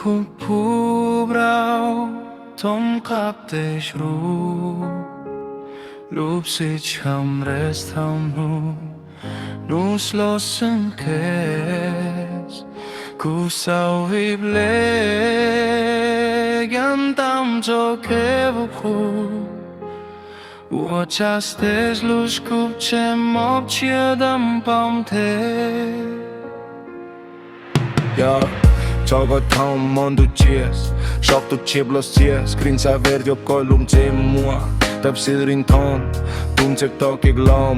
Kuv pub rau thoob qab teb lub, lub txiv tsham res thoob hnub, hnub slob xeeb khes, kuv xaus vim ple gan tam tso kev vuj qhuv, ua tsab stage lub skup tshem mob tshiab dab npam the. Tso koj thaum hmo ntuj tsias, sob tus tshiab los xias, krin xa ver yuav koj lub ntsej muag, tab sis rin thoob, tus ntsej toj kev lom,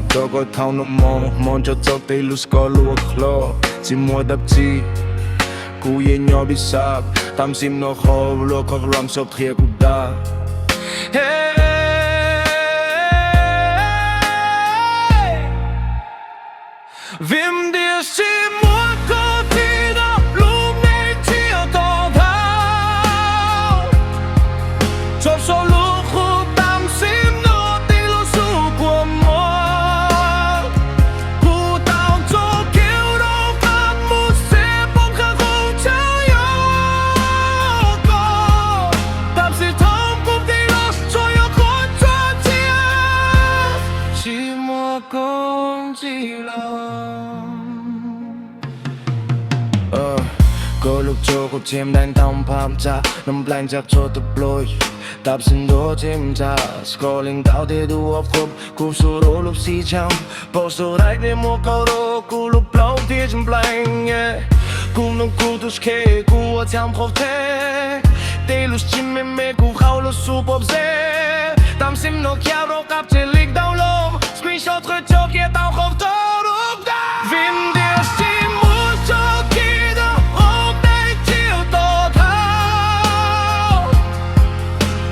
tso koj thaum noj mov, hmo nco txog tej lub skov luaj hlo, tsis muaj dab tsi, kuv yeej nyob pis xav, tam sim no qhov luaj qhov ram xyov qhia kuv dag. Vim tias tsis muaj koj txij no lub neej tsis to taub. Txog saum lub qub tam sim no tij los xub kua muag. Kuv tau txoj kev rov qab mus xeeb poob qhov qub chaw yuav koj. Tam sim thaum kuv tij los tsuas yog qhuav tsuag tsiaj, tsis muaj koj ntxim los. Koj lub tso kuv tsim dai ntau phab ntsa, nws nplaim ntsa txhua tus plooj, tam sim ntuj tsim ntsa, scrolling down tej tus ua qhuab, kuv su rau lub xi tsham, pom su raim tej muaj kaum rau kuv lub plaub thiaj tsis nplaim. Kuv nug kuv tus khe, kuv ua tsham qhov the, tej lub tsis me me kuv qhau lub su pom ze, tam sim no khiav rau qab tseg lig download, screenshot qhwv cov kiag tau qhov tau rau dag. Vim tias tsis muaj tso kiag rau qhov dai tsis to taub.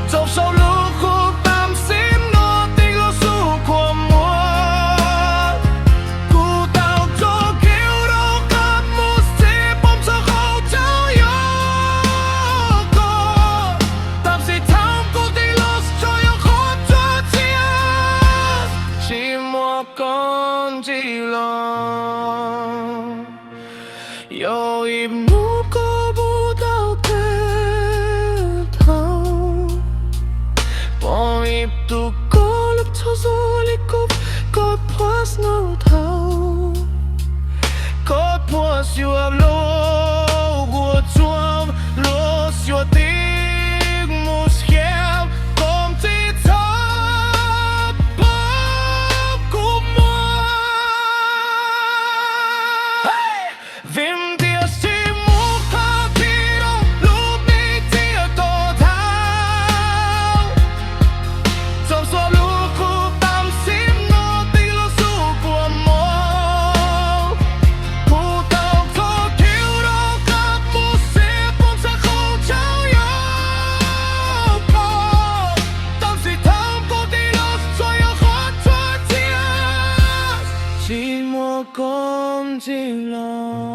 Txog saum lub qub tam sim no tij los xub kua muag. Kuv tau txoj kev rov qab mus xeeb poob txog qhov chaw yuav koj. Tam sim thaum kuv tij los tsuas yog qhuav tsuag tsiaj, tsis muaj koj ntxim los. Yog ib hnub koj puas tau them thaum pom ib tug koj lub txhoj zoo li kuv, koj puas snow thaum, koj puas xyuas lub ua txuam, lub xyuas tim mus khiav kom txij txhob pom kuv muag. Vim tias tsis muaj koj txij no lub neej tsis to taub. Txog saum lub qub tam sim no tij los xub kua muag. Kuv tau txoj kev rov qab mus xeeb poob txog qhov chaw yuav koj. Tam sim thaum kuv tij los tsuas yog qhuav tsuag tsiaj, tsis muaj koj ntxim los.